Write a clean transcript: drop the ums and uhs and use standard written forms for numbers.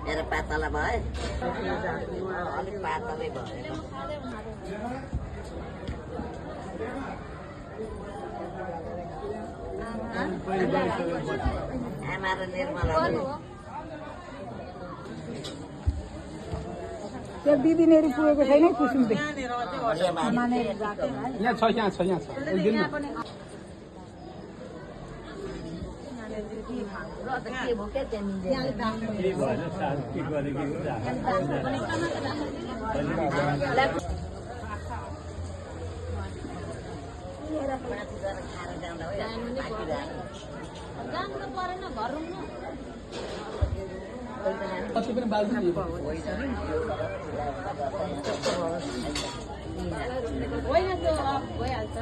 मेरो पातला भयो अलिक पातलै भयो आमा र निर्मला त्यो दिदीनेरी पुगेको छैन कुसुमले यहाँ छ एक दिन होइन त्यो भइहाल्छ